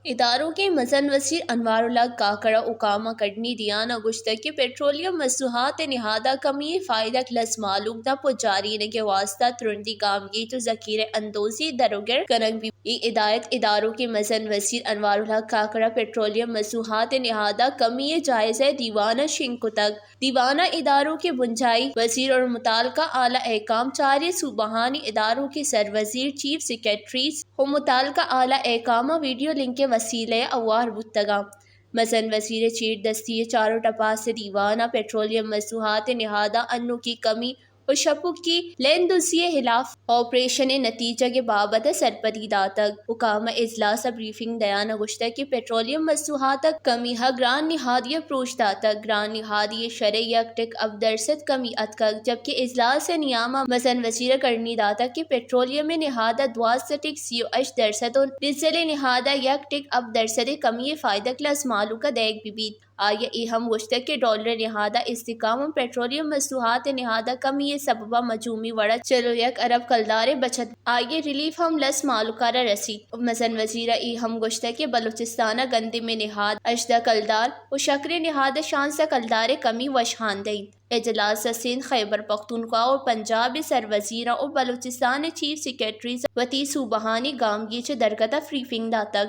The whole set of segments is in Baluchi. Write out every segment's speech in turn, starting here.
اداروں کے مزن وزیر انوار الحق کاکڑ ء حکام ء کڈنی دیان ء گوشتگ کہ پٹرولیم مصنوعات ء نہاد ء کمی ء فائدگ لس مہلوک داں پجارینگ ء واستہ ترندی گامگیج و ذخیرہ اندوزی در و گر کنگ بیت۔ اے ہدایت اداروں کے مزن وزیر انوار الحق کاکڑ ء پٹرولیم مصنوعات ء نہاد ء کمی ء جائزہ ء دیوان ء شنگ کتگ۔ دیوان ء اداروں کے بنجاہی وزیر اور متعلقہ اعلی حکام، چاریں صوبہانی اداروں کے سر وزیر، چیف سیکرٹریز و متعلقہ اعلی حکام ء ویڈیو لنک ء وسیلہ ء ہوار بوتگ انت۔ مزن وزیر ء چیر دستی ء چار و ٹپاس ء دیوان ء پٹرولیم مصنوعات ء نہاد ء انوکیں کمی و شپکی لین دزی ء ہلاف آپریشن ء نتیجگ ء بابت ء سرپدی داتگ۔ حکام ء اجلاس ء بریفنگ دیان ء گوشتگ کہ پٹرولیم مصنوعات ء کمی ء گران نہادی ء پروش داتگ۔ گران نہادی ء شرح یک ٹک ہپت درسد کمی اتکگ، جبکہ اجلاس ء نیام ء مزن وزیر ء کڑنی داتگ کہ پٹرولیم ء نہاد ء دوازدہ ٹک سی و ہشت درسد و ڈیزل ء نہاد ء یک ٹک ہپت درسد ء کمی ء فائدگ لس مہلوک ء دئیگ بہ بیت۔ آئی ء اے ہم گوشتگ کہ ڈالر ء نہاد ء استحکام ء پٹرولیم مصنوعات ء نہاد ء کمی ء سبب ء مجموعی وڑ ء چل و یک ارب کلدار ء بچت، آئی ء ریلیف ہم لس مہلوک ء را رسیت۔ مزن وزیر ء اے ہم گوشتگ کہ بلوچستان ء گندم ء نہاد ہژدہ کلدار و شکر ء نہاد ء شانزدہ کلدار ء کمی وشہاندہ انت۔ اجلاس ء سندھ، خیبر پختونخوا و پنجاب ء سروزیراں و بلوچستان ء چیف سیکرٹریز وتی صوبہانی گامگیج ء درگت ء بریفنگ داتگ۔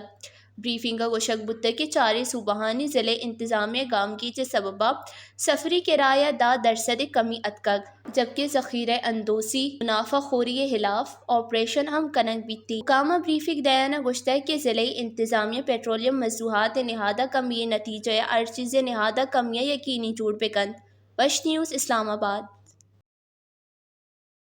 بریفنگ ء گوشگ بوتگ کہ چاریں صوبہانی ضلع انتظامیہ گامگیج ء سبب ء سفری کرایہ دہ درسد ء کمی اتکگ، جبکہ ذخیرہ اندوزی، منافع خوری ء ہلاف آپریشن ہم کنگ بیت۔ حکام ء بریفنگ دیان ء گوشتگ کہ ضلعی انتظامیہ پٹرولیم مصنوعات ء نہاد ء کمی ء نتیجہ ء ہر چیز ء نہاد ء کمی ء یقینی جوڑ بہ کنت۔ وش نیوز، اسلام آباد۔